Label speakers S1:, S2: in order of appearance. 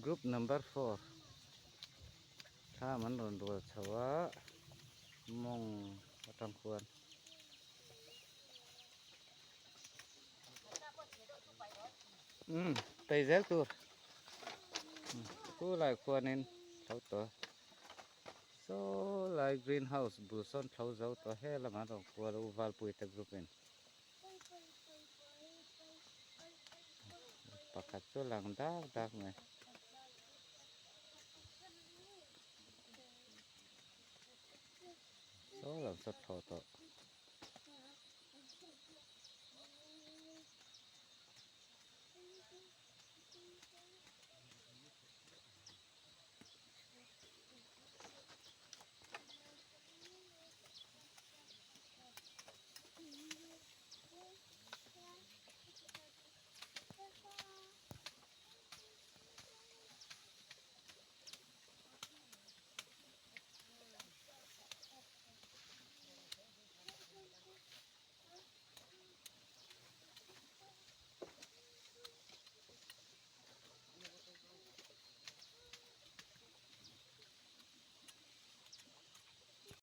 S1: Group number four thlam an rawn rual chho a mawng atang khuan. Umm tei zel tur khulai khuanin thlo tawh saw lai green house bul sawn thlo zo tawh he lamah an rawn kual a u valpui te group in. Pakhat chu lang dak dak mai. Saw lam saw thlawh tawh.